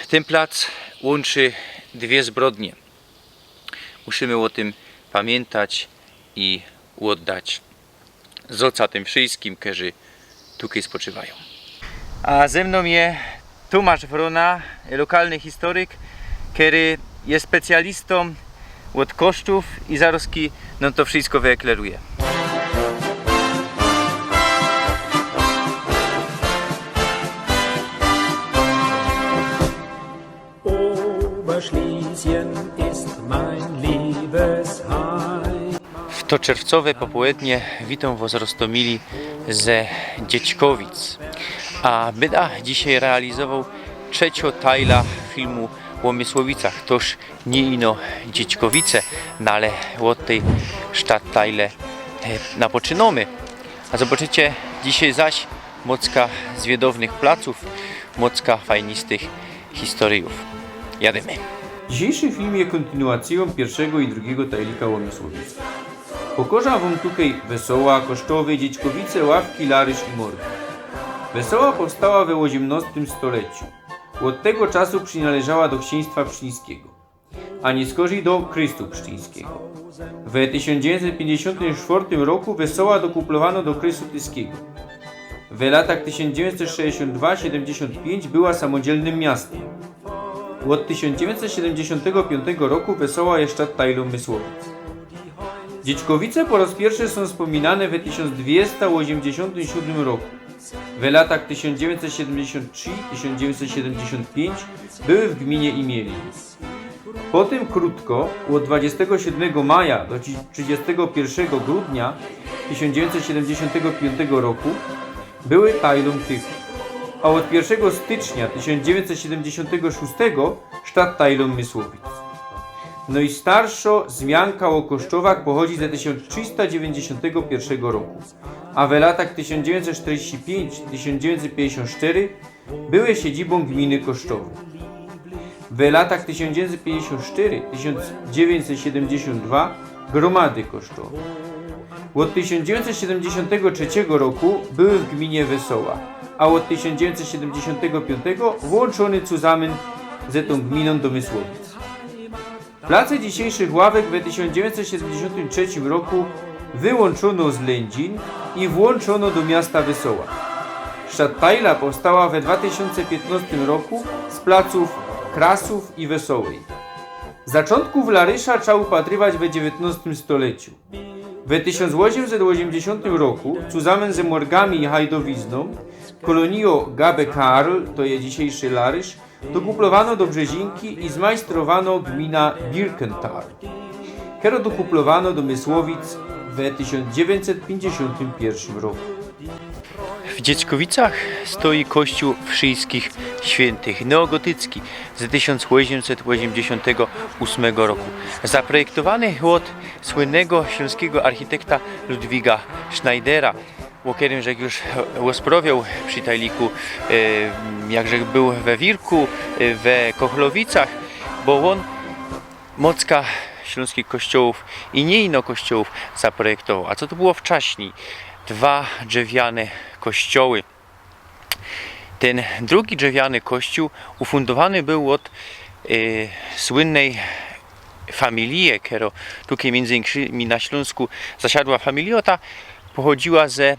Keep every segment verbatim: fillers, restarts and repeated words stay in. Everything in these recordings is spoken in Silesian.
Tyn plac łōnczy dwie zbrodnie. Musimy ô tym pamiyntać i ôddać zŏca tym wszyjskim, kerzy tukej spoczywajōm. A ze mnōm je Tōmasz Wrōna, lokalny historyk, kery je specjalistōm ôd kosztōw i zarŏzki nōm to wszyjsko wyekleruje. Oberschlesien ist mein Liebesheim. W to czerwcowe popołednie witōm wŏs roztōmili ze Dzieckowic. A byda dzisiej realizowoł trzeciŏ tajla filmu ô Mysłowicach. Toż niy ino Dzieckowice, no ale ôd tyj sztadtajle, e, napoczynōmy. A zobaczycie dzisiej zaś mocka zwiadownych placōw, mocka fajnistych historyjōw. Jadymy. Dzisiejszy film je kōntynuacyjōm piyrszego i drugigo tajlika ô Mysłowicach. Pokŏżã wōm tukej Wesoła, Kosztowy, Dzieckowice, Ławki, Larysz i Morgi. Wesoła powstała we ôziymnŏstym stoleciu. Ôd tego czasu przinŏleżała do ksiynstwa pszczyńskigo, a niyskorzij do krystu pszczyńskigo. We tysiōnc dziewiyńćset piyńćdziesiōntym sztwŏrtym roku Wesoła dokuplowano do krystu tyskigo. We latach tysiōnc dziewiyńćset sześćdziesiōnt dwa siedymdziesiōnt piyńć była samodzielnym miastym. Ôd tysiōnc dziewiyńćset siedymdziesiōntego piyōntego roku Wesoła je sztadtajlōm Mysłowic. Dzieckowice po roz piyrszy sōm spōminane we tysiōnc dwiysta ôziymdziesiōntym siōdmym roku. We latach tysiōnc dziewiyńćset siedymdziesiōnt trzi tysiōnc dziewiyńćset siedymdziesiōnt piyńć były w gmiynie Imielin. Potym krōtko, ôd dwadziyjstego siōdmego maja do trzi-, trzidziystego piyrszego grudnia tysiōnc dziewiyńćset siedymdziesiōntego piyōntego roku, były tajlōm Tychōw, a ôd piyrszego stycznia tysiōnc dziewiyńćset siedymdziesiōntego szōstego sztadtajlōm Mysłowic. Nojstarszŏ zmianka ô Kosztowach pochodzi ze tysiōnc trzista dziewiyńćdziesiōntego piyrszego roku, a we latach tysiōnc dziewiyńćset sztyrdziści piyńć tysiōnc dziewiyńćset piyńćdziesiōnt sztyry były siedzibōm gminy Kosztowy. We latach tysiōnc dziewiyńćset piyńćdziesiōnt sztyry tysiōnc dziewiyńćset siedymdziesiōnt dwa grōmady Kosztowy. Ôd tysiōnc dziewiyńćset siedymdziesiōntego trzeciego roku były w gminie Wesoła, a ôd tysiōnc dziewiyńćset siedymdziesiōntego piyōntego włōnczōne cuzamyn ze tōm gminōm do Mysłowic. Place dzisiyjszych ławek we tysiōnc dziewiyńćset siedymdziesiōntym trzecim roku wyłōnczōno z Lyndzin i włōnczōno do miasta Wesoła. Sztadtajla powstała we dwa tysiōnce piytnŏstym roku z placōw Krasōw i Wesołej. Zaczōntków Larysza trza upatrywać we dziewiyntnŏstym stoleciu. We tysiōnc ôziymset ôziymdziesiōntym roku, cuzamyn ze Morgami i Hajdowiznōm, kolōnijŏ Gabe Karl, to je dzisiyjszy Larysz, dokuplowano do Brzezinki i zmajstrowano gmina Birkenthal, kerŏ dokuplowano do Mysłowic we tysiōnc dziewiyńćset piyńćdziesiōntym piyrszym roku. W Dzieckowicach stoi kościōł Wszyjskich Świyntych, neogotycki, z tysiōnc ôziymset ôziymdziesiōntego ôsmego roku. Zaprojektowany ôd słynnego ślōnskigo architekta Ludwiga Schneidera, ô kerym żech już rozprŏwioł przi tajliku, e, jak żech bōł we Wirku, e, we Kochlowicach, bo ôn mocka ślōnskich kościołōw i niy ino kościołōw zaprojektowoł. A co to było wczaśnij? Dwa drzewiane kościoły. Tyn drugi drzewiany kościōł ufundowany bōł ôd, e, słynnyj familije, kerŏ tukej miyndzy inkszymi na Ślōnsku zasiadła. Familijŏ ta pochodziyła ze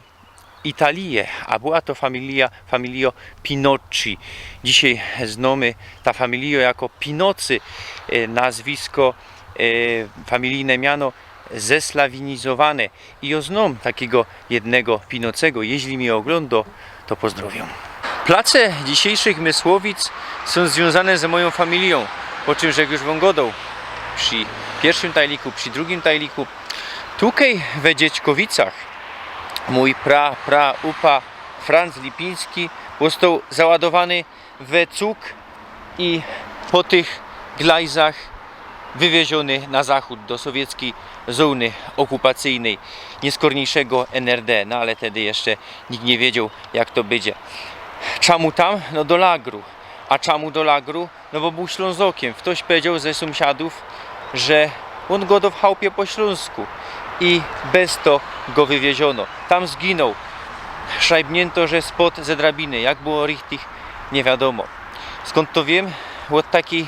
Italije, a była to familijŏ, familijŏ Pinocci. Dzisiej znōmy ta familijŏ jako Pinocy, e, nazwisko, e, familijne miano zesławinizowane. I jŏ znōm takigo jednego Pinocego. Jeźli mie ôglōndŏ, to pozdrŏwiōm. Place dzisiyjszych Mysłowic sōm zwiōnzane ze mojōm familijōm, ô czym żech już wōm gŏdoł przi piyrszym tajliku, przi drugim tajliku. Tukej we Dziećkowicach mōj pra, pra, upa Franc Lipiński ôstoł załadowany we cug i po tych glajzach wywiyziōny na zachōd do sowieckij zōny ôkupacyjnyj, niyskŏrniyjszego N R D, no ale tedy jeszcze nikt niy wiedzioł, jak to bydzie. Czamu tam? No do lagru. A czamu do lagru? No bo bōł Ślōnzokiym. Ftoś pedzioł ze sōmsiadōw, że ôn gŏdŏ w chałpie po ślōnsku i bez to go wywieziono. Tam zginōł. Szajbniynto, że spod ze drabiny. Jak było richtig, niy wiadōmo. Skōnd to wiym? ôd takij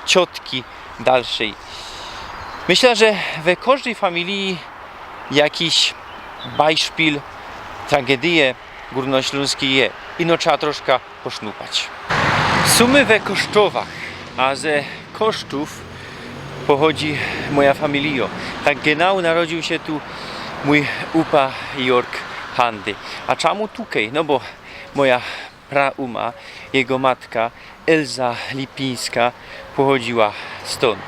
ciotki dalszyj. Myślã, że we kożdyj familiji jakiś bajszpil tragedyje gōrnoślōnskij je. Ino trzeba troszka posznupać. Sōm my we Kosztowach, a ze Kosztōw pochodzi moja familijo. Tak genau narodziōł sie tu mōj upa Jorg Handy. A czamu tukej? No bo moja prauma, jego matka Elza Lipińska, pochodziyła stōnd.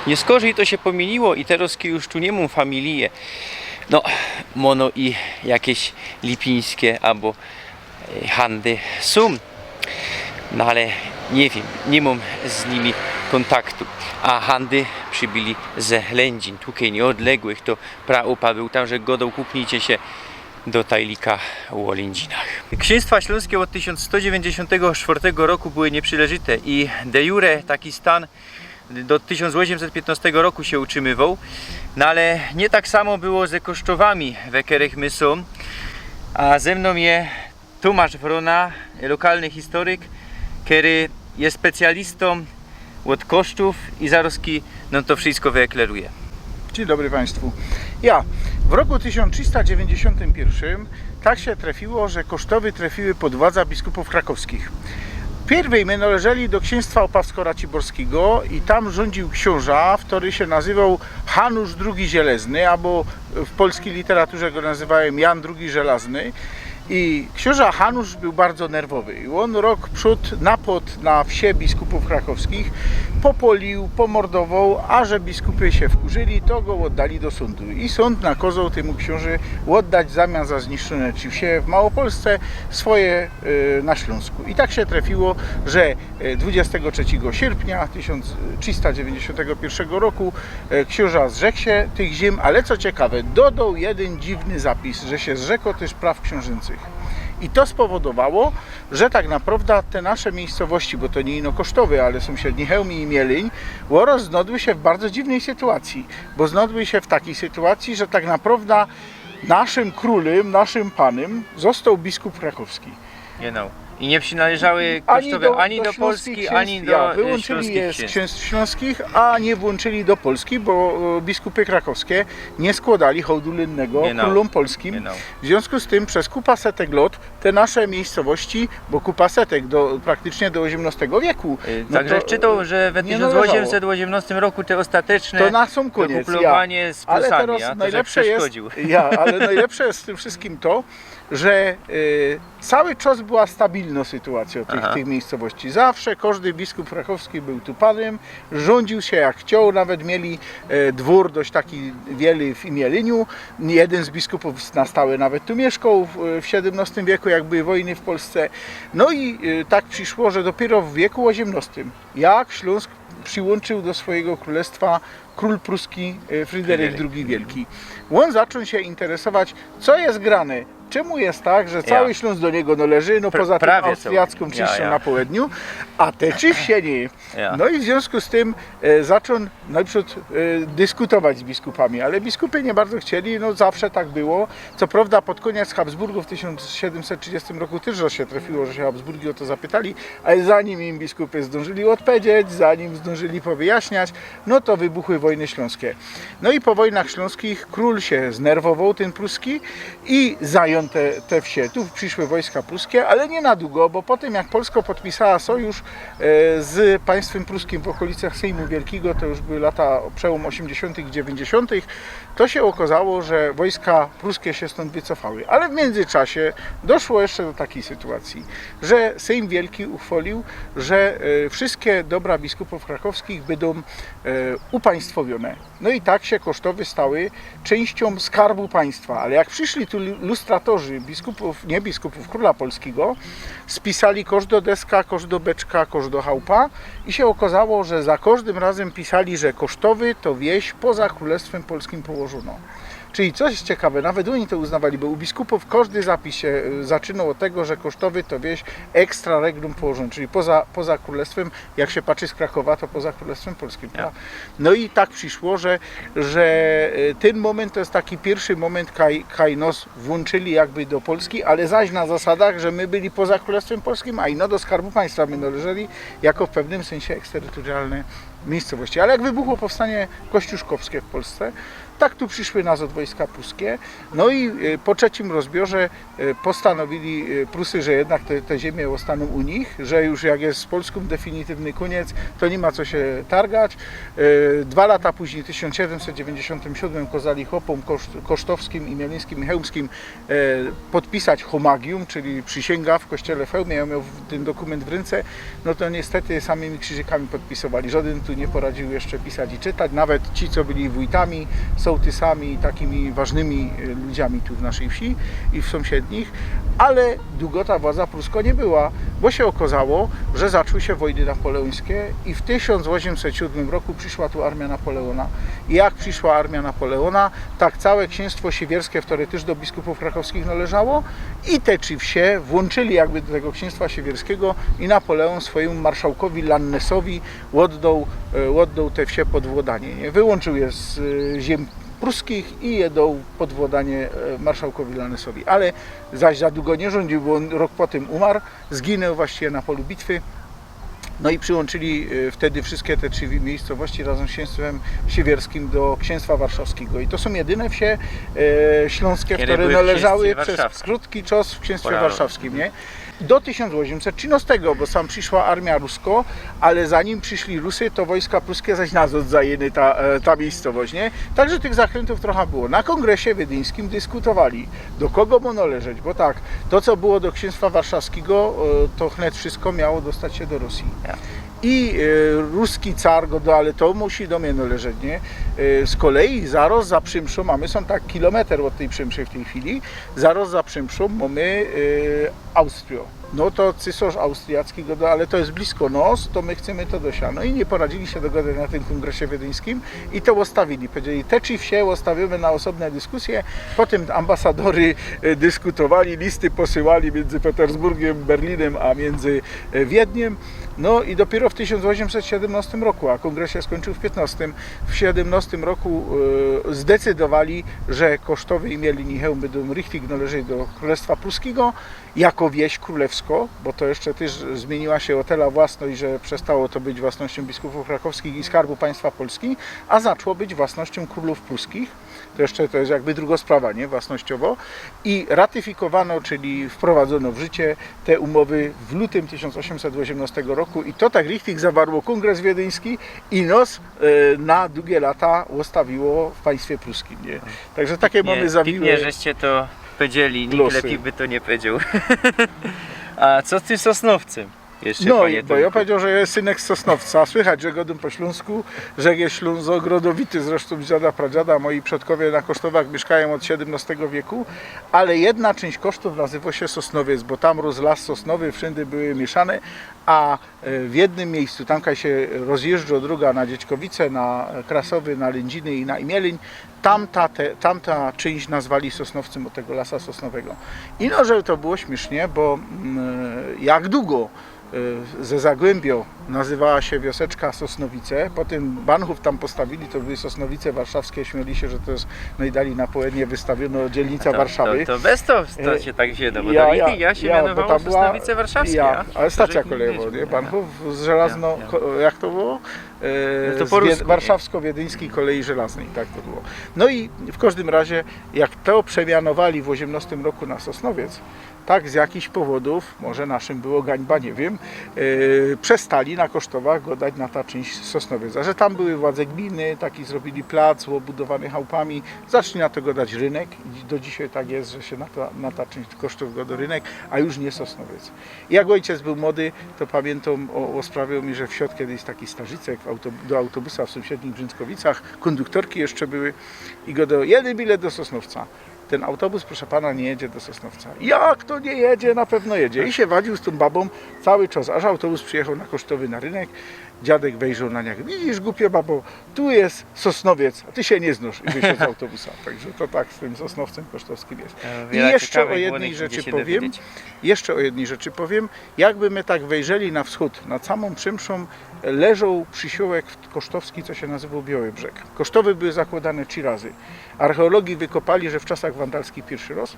Niyskorzij to sie pomiyniło i terŏz, kej już tu niy mōm familije, no, mono i jakeś Lipińske abo, e, Handy sōm. No ale niy wiym, niy mōm z nimi kōntaktu. A Handy przibili ze Lędzin, tukej niyodległych, to praupa bōł tam, że gŏdoł: „Kuknijcie sie do tajlika ô Lędzinach”. Ksiynstwa ślōnske ôd tysiōnc sto dziewięćdziesiątego czwartego roku były nieprzilŏżyte i de jure taki stan do tysiōnc ôziymset piytnŏstego roku sie utrzimywoł. No ale niy tak samo było ze Kosztowami, we kerych my sōm. A ze mnōm je Tōmasz Wrōna, lokalny historyk, kery je specjalistōm ôd Kosztōw i zarŏzki nōm to wszysko wyekleruje. Dzień dobry Państwu. Ja, w roku tysiōnc trzysta dziewięćdziesiątym pierwszym tak sie trefiło, że Kosztowy trefiły pod władzã biskupōw krakowskich. Piyrwyj my nŏleżyli do ksiynstwa ôpawsko-raciborskigo i tam rządziōł ksiōnża, kery sie nazywoł Hanusz drugi Żelazny, abo w polskij literaturze go nazywajōm Jan drugi Żelazny. I ksiōnża Hanusz bōł bardzo nerwowy. I ôn rok przōd napŏd na wsie biskupōw krakowskich, popolił, pomordowoł, a że biskupy sie wkurzyli, to go ôddali do sōndu. I sōnd nakozoł tymu ksiōnży ôddać w zamian za zniszczōne trzi wsie w Małopolsce swoje, e, na Ślōnsku. I tak sie trefiło, że, e, dwudziestego trzeciego sierpnia tysiōnc trzysta dziewięćdziesiątego pierwszego roku, e, ksiōnża zrzekł sie tych ziymi, ale co ciekawe, dodoł jedyn dziwny zapis, że sie zrzekło tyż praw ksiōnżycych. I to spowodowało, że tak naprŏwdã te nasze miejscowości, bo to niy ino Kosztowy, ale sōmsiedni Chełm i Mielyń, ôroz znŏdły sie w bardzo dziwnyj sytuacji, bo znŏdły sie w takij sytuacji, że tak naprŏwdã naszym krōlym, naszym panym ôstoł biskup krakowski. Genau. I niy przinŏleżały Kosztowy ani do Polski, ani do, e, ślōnskich ksiynstw. Wyłōnczyli je z ksiynstw ślōnskich, a niy włōnczyli do Polski, bo, e, biskupy krakowske niy skłŏdali hołdu lynnego krōlōm polskim. Genau. W zwiōnzku z tym przez kupa setek lŏt te nasze miejscowości, bo kupa setek do, praktycznie do ôziymnŏstego wieku. E, no tak że to czytoł, że we tysiōnc ôziymset ôziymnŏstym roku te ôstateczne, to na sōm kōniec, dokuplowanie z Prusami, ale terŏz a to nojlepsze je, ja, ale nojlepsze je w tym wszyskim to, że, e, cały czas była stabilnŏ sytuacyjŏ tych, tych miejscowości. Zawsze kożdy biskup krakowski bōł tu panym, rządziōł sie jak chcioł, nawet mieli, e, dwōr dość taki wieli w Imieliniu. Jedyn z biskupōw na stałe nawet tu miyszkoł w, w siedymnŏstym wieku, jak były wojny w Polsce. No i, e, tak prziszło, że dopiyro w wieku ôziymnŏstym, jak Ślōnsk prziłōnczył do swojigo krōlestwa krōl pruski, e, Fryderyk drugi Wielki. Ôn zaczōn sie interesować, co je grane, czymu je tak, że cały Ślōnsk do niego nŏleży, no poza tym austriackiōm trziścią na połedniu, a te trzi wsie niy. No i w zwiōnzku z tym, e, zaczōn nojprzōd, e, dyskutować z biskupami, ale biskupy niy bardzo chcieli, no zawsze tak było. Co prŏwda pod kōniec Habsburgōw w tysiōnc siedymset trzidziestym roku tyż sie trefiło, że sie Habsburgi ô to zapytali, ale zanim im biskupy zdōnżyli ôdpowiedzieć, zanim zdōnżyli powyjaśniać, no to wybuchły wojny ślōnskie. No i po wojnach ślōnskich krōl sie znerwowoł, tyn pruski, i zajōn te, te wsie. Tu prziszły wojska pruskie, ale niy na dugo, bo po tym jak Polsko podpisała sojusz, e, z państwym pruskim w ôkolicach Sejmu Wielkigo, to już były lata, przełōm ôziymdziesiōntych i dziewiyńćdziesiōntych, to sie ôkozało, że wojska pruskie sie stōnd wycofały. Ale w miyndzyczasie doszło jeszcze do takij sytuacyje, że Sejm Wielki uchwolił, że, e, wszyskie dobra biskupōw krakowskich bydōm, e, upaństwowiōne. No i tak sie Kosztowy stały czynściōm skarbu państwa. Ale jak prziszli tu lu-, lustratorzy biskupōw, niy biskupōw, krōla polskigo, spisali kożdo deska, kożdo beczka, kożdo chałupa i sie ôkozało, że za kożdym razym pisali, że Kosztowy to wieś poza Krōlestwym Polskim położōnŏ. Czyli co jest ciekawe, nawet oni to uznawali, bo u biskupów kożdy zapis sie y, zaczynoł ôd tego, że kosztowy to wieś extra regnum położōnŏ, czyli poza, poza krōlestwym, jak sie patrzi z Krakowa, to poza krōlestwym polskim. Ja. No i tak prziszło, że, że y, tyn mōment to jest taki piyrszy mōment, kaj, kaj nos włōnczyli jakby do Polski, ale zaś na zasadach, że my byli poza krōlestwym polskim, a ino do Skarbu Państwa my nŏleżeli jako w pewnym synsie eksterytorialne miejscowości. Ale jak wybuchło powstanie kościuszkowskie w Polsce, tak tu prziszły nazŏd wojska pruskie. No i y, po trzecim rozbiorze y, postanowili y, Prusy, że jednak te, te ziymie ôstanōm u nich, że już jak jest z Polską definitywny kōniec, to niy ma co sie targać. Y, Dwa lata późnij, w tysiōnc siedymset dziewiyńćdziesiōntym siódmym, kozali chopōm koszt, kosztowskim i mielyńskim i chełmskim e, podpisać homagium, czyli przisiyngã w kościele w Chełmie. Jŏ mioł tyn dokōmynt w rynce. No to niystety samymi krziżykami podpisowali. Żŏdyn tu niy poradziōł jeszcze pisać i czytać. Nawet ci, co byli wójtami, sołtysami, takimi ważnymi e, ludziami tu w naszyj wsi i w sōmsiednich. Ale dugo ta władza prusko niy była, bo sie ôkŏzało, że zaczły sie wojny napoleōńskie i w tysiōnc ôziymset siódmym roku prziszła tu armia Napoleōna. I jak prziszła armia Napoleōna, tak cołke ksiynstwo siewierskie, w ktore tyż do biskupōw krakowskich nŏleżało, i te trzi wsie włōnczyli jakby do tego ksiynstwa siewierskigo i Napoleōn swojymu marszałkowi Lannesowi ôddoł, e, ôddoł te wsie pod włodanie, niy? Wyłōnczōł je z e, ziem pruskich i je doł pod włodanie e, marszałkowi Lannesowi. Ale zaś za dugo niy żōndziōł, bo ôn rok potym umar, zginył właściwie na polu bitwy. No i przilōnczyli e, wtedy wszyjske te trzi miejscowości razym z ksiynstwym siewierskim do ksiynstwa warszawskigo. I to sōm jedyne wsie e, ślōnskie, Kere ktore były w nŏleżały ksiynstwie przez warszawskim. krōtki czas w ksiynstwie Prawo. Warszawskim, niy? Do tysiōnc ôziymset trzynŏstego, bo sam prziszła armia rusko, ale zanim prziszli Rusy, to wojska pruskie zaś nazŏd zajyły ta, e, ta miejscowość, niy? Także tych zakrōntōw trocha było. Na kōngresie wiedyńskim dyskutowali, do kogo mŏ nŏleżeć, bo tak, to co było do ksiynstwa warszawskigo, e, to wnet wszysko miało dostać sie do Rusji. Ja. I e, ruski car godo, ale to musi do mie nŏleżeć, niy? E, z kolei zarŏz za Przymszōm, a my sōm tak kilometr ôd tyj Przymszy w tyj chwili, zarŏz za Przymszōm mōmy e, Austriŏ. No to cysŏrz austriacki godo, ale to jest blisko nos, to my chcymy to do sia. No i niy poradzili sie dogodać na tym kōngresie wiedyńskim i to ôstawili. Powiedzieli, te trzi wsie ôstawiōmy na ôsobne dyskusje. Potym ambasadory e, dyskutowali, listy posyłali miyndzy Petersburgiym, Berlinym, a miyndzy e, Wiedniym. No i dopiyro w tysiōnc ôziymset siedymnŏstym roku, a kōngres sie skōńczōł w piytnŏstym, w siedymnŏstym roku e, zdecydowali, że Kosztowy i Mielyń i Chełm bydōm richtig nŏleżeć do Krōlestwa Pruskigo jako wieś krōlewsko, bo to jeszcze tyż zmiyniła sie ô tela własność, że przestało to być własnościōm biskupōw krakowskich i Skarbu Państwa Polski, a zaczło być własnościōm krōlōw pruskich. To jeszcze to jest jakby drugo sprawa, niy? Własnościowo. I ratyfikowano, czyli wprowadzono w życie te umowy w lutym tysiōnc ôziymset ôziymnŏstego roku i to tak richtig zawarło kōngres wiedyński i nos e, na dugie lata ôstawiło w państwie pruskim, niy? Także take mōmy zawiłe. Piyknie żeście to powiedzieli, nikt Głosy. Lepiej by to niy powiedzioł. A co z tym Sosnowcym? Jeszcze, No, panie bo jŏ Tomku. powiedzioł, że je synek z Sosnowca. Słychać, że godōm po ślōnsku, że je ślōnzŏgrodowityj, zresztōm z dziada, pradziada. Moi przodkowie na Kosztowach miyszkajōm ôd siedymnŏstego wieku, ale jedna czynść Kosztōw nazywo sie Sosnowiec, bo tam rōsł las sosnowy, wszyndy były miyszane, a e, w jednym miejscu, tam kaj sie rozjeżdżŏ droga na Dzieczkowice, na Krasowy, na Lyndziny i na Imielyn, tamta, te, tamta czynść nazwali Sosnowcym ôd tego lasa sosnowego. I no, że to było śmiysznie, bo mm, jak dugo e, ze Zagłębiŏ nazywała sie wioseczka Sosnowice, potym banhōf tam postawili, to były Sosnowice Warszawskie, śmieli sie, że to jest najdali na połednie wystawiono dzielnica to, Warszawy. To, to bez to, to E, sie tak wiedo, bo ja, to ja, richtig ja sie ja, bo mianowało tam była- Sosnowice Warszawskie. Ja, Ja, ale stacja to kolejowo, richtig niy? wiedział. Banhōf z żelazno, Ja, ja. ko- jak to było? E, No to z po Wie- rusku, niy? Warszawsko-Wiedyńskij Kolei Żelaznyj, tak to było. No i w kożdym razie, jak to przemianowali w ôziymnŏstym roku na Sosnowiec, tak z jakichś powodōw, może naszym było gańba, niy wiym, e, przestali na Kosztowach godać na ta czynść Sosnowiec. A że tam były władze gminy, taki zrobili plac, ôbudowany chałpami, zaczli na to godać Rynek i do dzisiej tak jest, że sie na ta, na ta czynść Kosztōw godo Rynek, a już niy Sosnowiec. Jak ôjciec bōł młody, to pamiyntam, ô, ôsprawiōł mi, że wsiŏdł kejś taki starzycek w auto, do autobusa w sōmsiednich Brzynckowicach, kōnduktorki jeszcze były i godo, jedyn bilet do Sosnowca. „Tyn autobus, proszę pana, nie jedzie do Sosnowca”. „Jak to nie jedzie? Na pewno jedzie”. I sie wadziōł z tōm babōm cały czas, aż autobus przijechoł na Kosztowy na rynek. Dziadek wejrzoł na niego: „Widzisz, głupia babo, tu je Sosnowiec, a ty sie niy znŏsz”, i wyszedł z autobusa. Tak że to tak z tym Sosnowcym kosztowskim je. I jeszcze o jednej rzeczy powiym. Jeszcze o jednej rzeczy powiym. Jakby my tak wejrzeli na wschōd, na samōm Przymszōm, leżoł przisiołek kosztowski, co sie nazywoł Bioły Brzeg. Kosztowy były zakłodane trzi razy. Archeologii wykopali, że w czasach wandalskich piyrszy roz.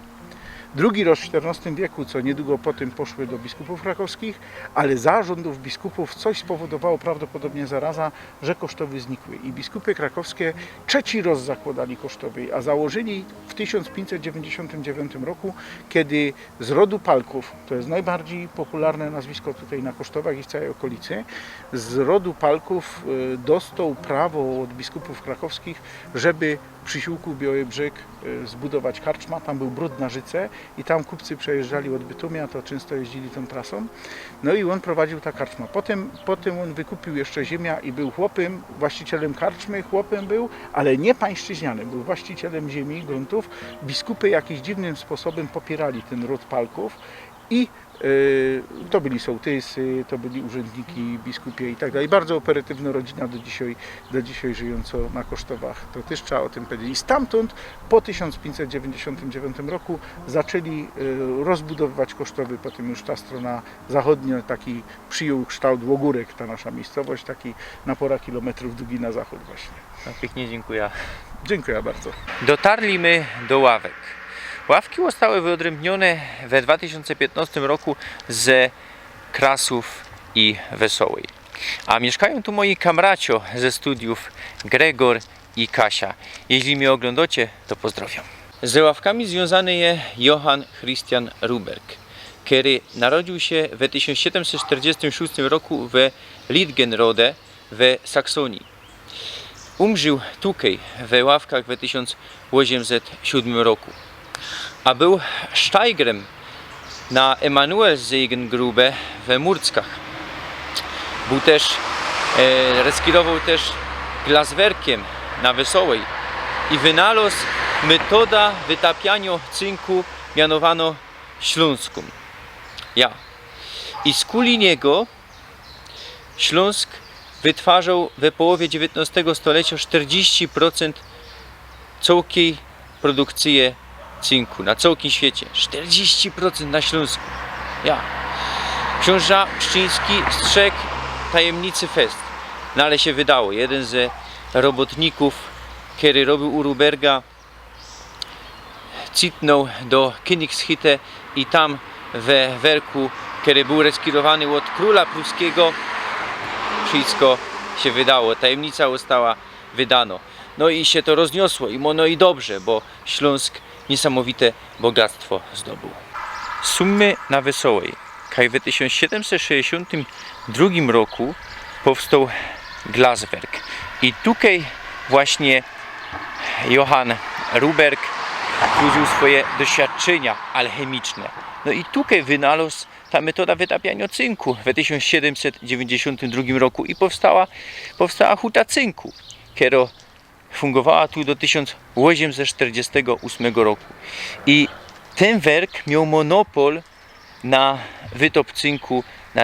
Drugi roz w sztyrnŏstym wieku, co niydługo po tym poszły do biskupōw krakowskich, ale za rzōndōw biskupōw coś spowodowało, prawdopodobnie zaraza, że Kosztowy znikły. I biskupy krakowskie trzeci roz zakłodali Kosztowy, a założyli w tysiōnc piyńćset dziewiyńćdziesiōntym dziewiyńtym roku, kedy z rodu Palkōw, to je nojbardzij popularne nazwisko tukej na Kosztowach i w cołkij ôkolicy, z rodu Palkōw, e, dostoł prawo ôd biskupōw krakowskich, żeby przi siōłku Bioły Brzeg, e, zbudować karczma. Tam bōł brōd na rzyce i tam kupcy przejyżdżali ôd Bytōmia, to czynsto jeździli tōm trasōm. No i ôn prowadziōł ta karczma. Potym, potym ôn wykupiōł jeszcze ziymia i bōł chopym, właścicielym karczmy, chopym bōł, ale niy pańszczyźnianym, bōł właścicielym ziymi, gruntōw. Biskupy jakimś dziwnym sposobym popiyrali tyn rōd Palkōw i, e, to byli sołtysy, to byli urzędniki, biskupie i tak dalej. Bardzo operatywno rodzina do dzisiej, do dzisiej żyjōncŏ na Kosztowach. To tyż trzeba ô tym pedzieć. I stamtōnd po tysiōnc piyńćset dziewiyńćdziesiōntym dziewiyńtym roku zaczli, e, rozbudowywać Kosztowy, potym już ta strōna zachodnio, taki przijōn ksztołt Łogōrek, ta nasza miejscowość, taki na pora kilometrōw dugi na zachōd właśnie. No, piyknie dziynkuja. Dziynkuja bardzo. Dotarli my do Ławek. Ławki ôstały wyodrympniōne we dwa tysiōnce piyńtnŏstym roku ze Krasōw i Wesołej. A miyszkajōm tu moi kamracio ze studiōw, Gregor i Kasia. Jeźli mie ôglōndŏcie, to pozdrŏwiōm. Ze Ławkami zwiōnzany je Johann Christian Ruberg, kery narodziōł sie we tysiōnc siedymset sztyrdziestym szōstym roku we Litgenrode we Saksōnii. Umrził tukej we Ławkach we tysiōnc ôziymset siōdmym roku. A bōł sztajgrym na Emanuelszegengrube we Murckach. Bōł tyż, e, reskirowoł tyż glazwerkiym na Wesołej i wynalŏz metoda wytapianiŏ cynku, mianowano ślōnskōm. Ja. I skuli niego Ślōnsk wytwarzoł we połowie dziewiyntnŏstego stolecjo sztyrdziści procynt cołkij produkcyje cynku na cołkim świecie. Sztyrdziści procynt na Ślōnsku. Ja. Ksiōnża Pszczyński strzegł tajymnicy fest. No ale sie wydało. Jedyn ze robotnikōw, kery robiōł u Ruberga, citnōł do Königshütte i tam we werku, kery bōł reskirowany ôd krōla pruskigo, wszysko sie wydało. Tajymnica ôstała wydano. No i sie to rozniosło i mo-, no i dobrze, bo Ślōnsk niysamowite bogactwo zdobōł. Sōm my na Wesołej, kaj we tysiōnc siedymset sześćdziesiōntym drugim roku powstoł glazwerk. I tukej właśnie Johann Ruberg przeżōł swoje doświadczynia alchemiczne. No i tukej wynalŏz ta metoda wytapianiŏ cynku we tysiōnc siedymset dziewiyńćdziesiōntym drugim roku i powstała, powstała huta cynku, kero fungowała tu do tysiōnc ôziymset sztyrdziestego ôsmego roku. I tyn werk mioł monopol na wytop cynku na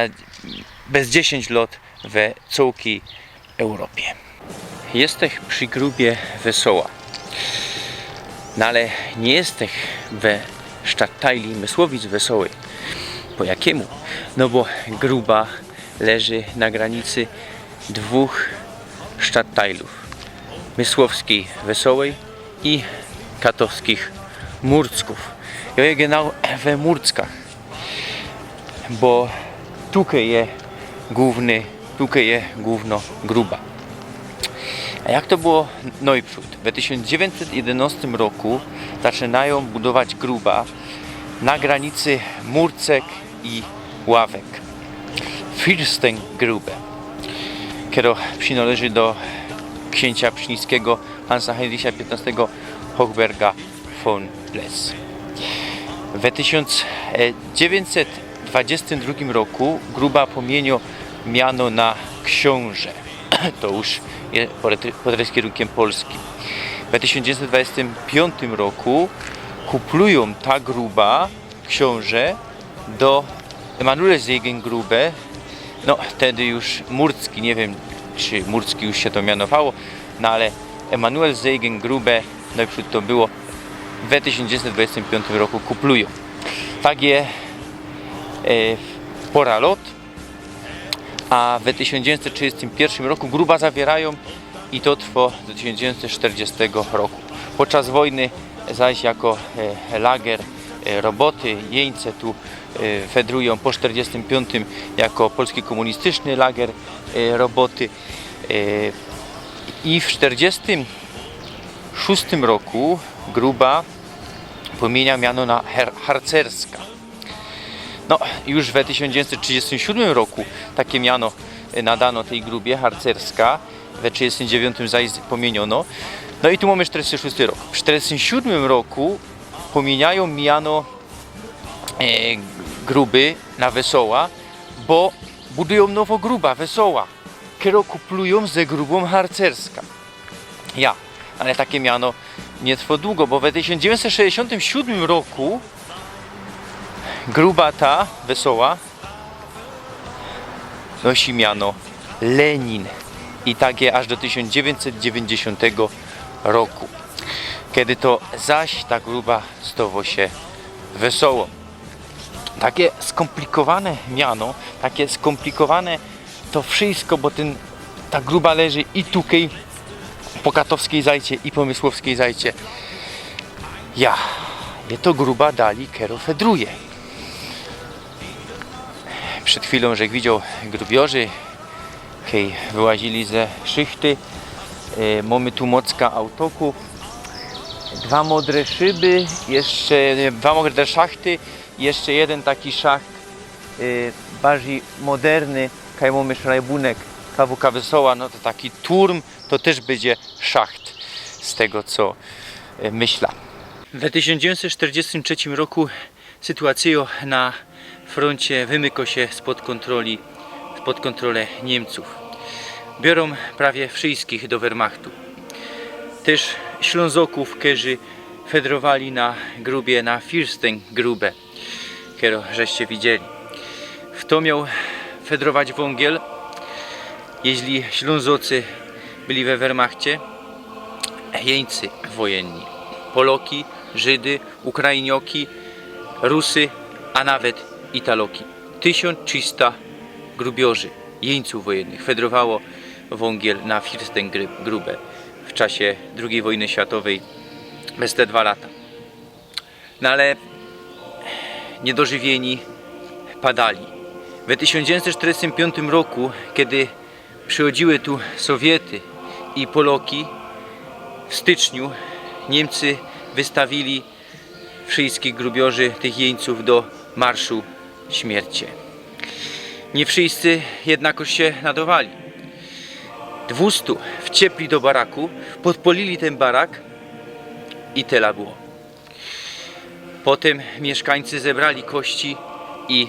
bez dziesiyńć lŏt we cołkij Europie. Jestech przi grubie Wesoła. No ale niy jestech we sztattejli Mysłowic-Wesołej. Po jakimu? No bo gruba leży na granicy dwōch sztattejlōw. Mysłowskij Wesołej i katowskich Murckōw. Jŏ je genau we Murckach, bo tukej je głōwny, tukej je głōwno gruba. A jak to było nojprzōd? We tysiōnc dziewiyńćset jedynŏstym roku zaczynajōm budować gruba na granicy Murcek i Ławek. Fürstengrube, kero przinŏleży do ksiōnża pszczyńskigo Hansa Heinricha piyńtnŏstego Hochberga von Blez. We tysiōnc dziewiyńćset dwadziestym drugim roku gruba pōmiyniŏ miano na Ksiōnże. To już je pod, pod reskirunkiym polskim. We tysiōnc dziewiyńćset dwadziestym piōntym roku Kuplujōm ta gruba ksiōnże do Emanuel Seigengrube, no, wtedy już Murcki, niy wiym, czy Murcki już sie to mianowało, no ale Emanuel Seigengrube, no i to było we tysiōnc dziewiyńćset dwudziestym piōntym roku kuplujōm. Tak je, e, pora lot, a we tysiōnc dziewiyńćset trzidziestym piyrwszym roku gruba zawiyrają i to trwo do tysiōnc dziewiyńćset sztyrdziestego roku. Podczas wojny zaś jako, e, lager, e, roboty, jeńce tu, e, fedrujōm po sztyrdziestym piōntym jako polski kōmunistyczny lager, e, roboty. E, i w sztyrdziestym szōstym roku gruba pōmiynia miano na Her-, Harcerska. No, już we tysiōnc dziewiyńćset trzidziestym siódmym roku takie miano, e, nadano tyj grubie, Harcerska. We trzidziestym dziewiyńtym zaś pōmiyniōno. No i tu mōmy sztyrdziesty szōsty rok. W sztyrdziestym siódmym roku pōmiyniajōm miano, e, gruby na Wesoła, bo budujōm nowo gruba Wesoła, kerō kuplujōm ze grubōm Harcerska. Ja, ale takie miano niy trwo dugo, bo we tysiōnc dziewiyńćset sztyrdziestym siódmym roku gruba ta Wesoła nosi miano Lenin. I tak je aż do tysiōnc dziewiyńćset dziewiyńćdziesiōntego roku, kedy to zaś ta gruba stowo sie Wesołōm. Takie skōmplikowane miano, takie skōmplikowane to wszysko, bo tyn, ta gruba leży i tukej po Katowskij Zajcie, i po Mysłowskij Zajcie. Ja, je to gruba dali, kerō fedruje. Przed chwilōm żech widzioł grubiorzy, kej wyłazili ze szychty. E, mōmy tu mocka autoku, dwa modre szyby, jeszcze, e, dwa modre szachty, jeszcze jedyn taki szacht, e, bardzij moderny, kaj mōmy szrajbunek K W K Wesoła, no to taki turm, to tyż bydzie szacht, z tego co, e, myśla. We tysiōnc dziewiyńćset sztyrdziestym trzećim roku sytuacyjo na frōncie wymyko sie spod kōntroli, spod kōntrole Niymcōw. Biorōm prawie wszyskich do Wehrmachtu. Tyż Ślōnzokōw, kerzy fedrowali na grubie, na Fürstengrube, kerõ żeście widzieli. Fto mioł fedrować wōngiel, jeźli Ślōnzocy byli we Wehrmachcie? Jeńcy wojenni. Poloki, Żydy, Ukrainioki, Rusy, a nawet Italoki. Tysiōnc trzista grubiorzy, jeńcōw wojennych, fedrowało wōngiel na Fürstengrube w czasie drugij wojny światowej bez te dwa lata. No ale niedożywieni padali. We tysiōnc dziewiyńćset sztyrdziestym piōntym roku, kedy przichodziły tu Sowiety i Poloki, w styczniu Niymcy wystawili wszyskich grubiorzy, tych jeńcōw, do marszu śmierci. Niy wszyscy jednakoż sie nadowali. Dwustu wciepli do baraku, podpolili tyn barak i tela było. Potym miyszkańcy zebrali kości i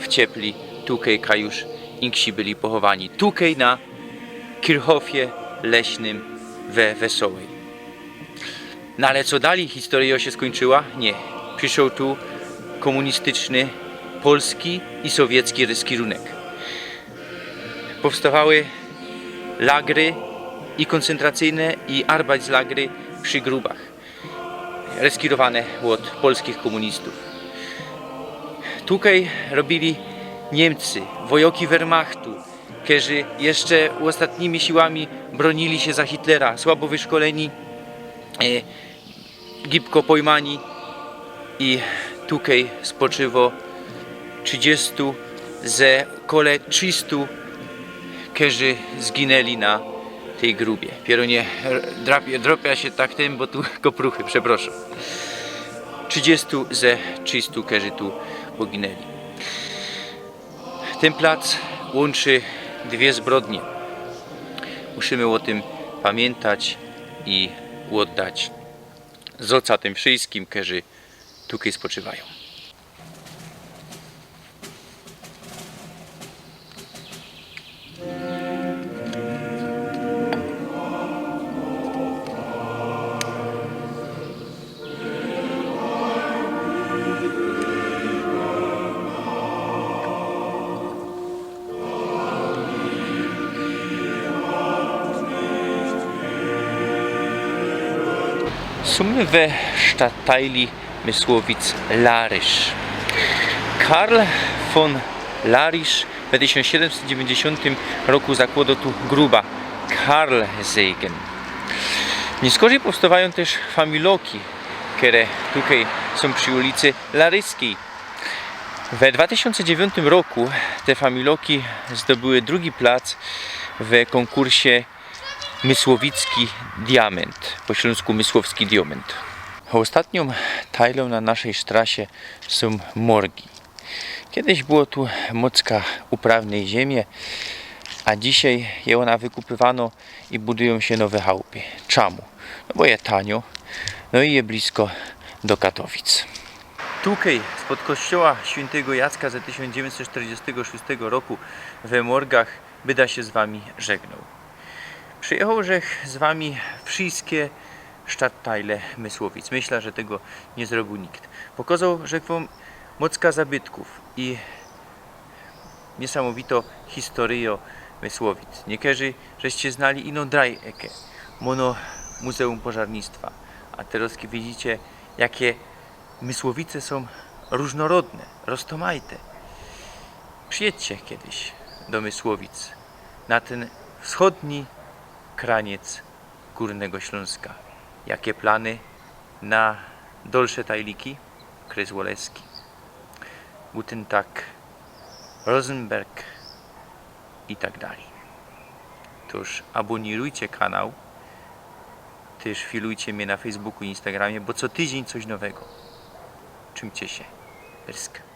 wciepli tukej, kaj już inksi byli pochowani. Tukej na Kirchhofie Leśnym we Wesołej. No ale co dalij? Historyjo sie skōńczyła? Niy. Przyszoł tu kōmunistyczny polski i sowiecki reskirunek. Powstawały lagry i kōncentracyjne, i Arbeitslagry przi grubach, reskirowane ôd polskich kōmunistōw. Tukej robili Niymcy, wojoki Wehrmachtu, kerzy jeszcze ôstatnimi siłami bronili sie za Hitlera, słabo wyszkoleni, e, gibko pojmani. I tukej spoczywo trzidziestu ze kole trzistu, kerzy zginęli na tyj grubie. Pierōnie, drapia, drapia sie tak tym, bo tu kopruchy, przeprŏszōm. Trzidziestu ze trzistu, kerzy tu poginęli. Tyn plac łōnczy dwie zbrodnie. Musimy ô tym pamiyntać i ôddać zoca tym wszyskim, kerzy tukej spoczywajōm. Sōm my we sztattajli Mysłowic-Larysz. Karl von Larysz we tysiōnc siedymset dziewiyńćdziesiōntym roku zakłodo tu gruba Karlsegen. Niyskorzij powstŏwajōm tyż familoki, kere tukej sōm przi ulicy Laryskij. We dwa tysiōnce dziewiyntym roku te familoki zdobyły drugi plac w kōnkursie Mysłowicki Diament, po ślōnsku Mysłowski Diament. Ôstatniōm tajlōm na naszej sztrasie sōm morgi. Kejsik było tu mocka uprawnyj ziymie, a dzisiej je ôna wykupywanŏ i budujōm sie nowe chałpy. Czymu? No bo je tanio, no i je blisko do Katowic. Tukej, spod kościoła świyntego Jacka ze tysiōnc dziewiyńćset sztyrdziestego szōstego roku we Morgach byda sie z wami żegnoł. Przejechoł żech z wami wszyjske sztattajle Mysłowic. Myśla, że tego niy zrobiōł nikt. Pokozoł żech wōm mocka zabytkōw i niysamowito historyjo Mysłowic. Niykerzy żeście znali ino draj eke, mono Muzeum Pożarnictwa. A terŏz widzicie, jake Mysłowice sōm rōżnorodne, roztōmajte. Przijedźcie kejsik do Mysłowic, na tyn wschodni kraniec Gōrnego Ślōnska. Jake plany na dalsze tajliki? Krez Ôleski, Gutentag, Rosenberg i tak dalij. Tōż abōnirujcie kanał, tyż filujcie mie na Facebooku i Instagramie, bo co tydziyń coś nowego. Trzimcie sie. Pyrsk.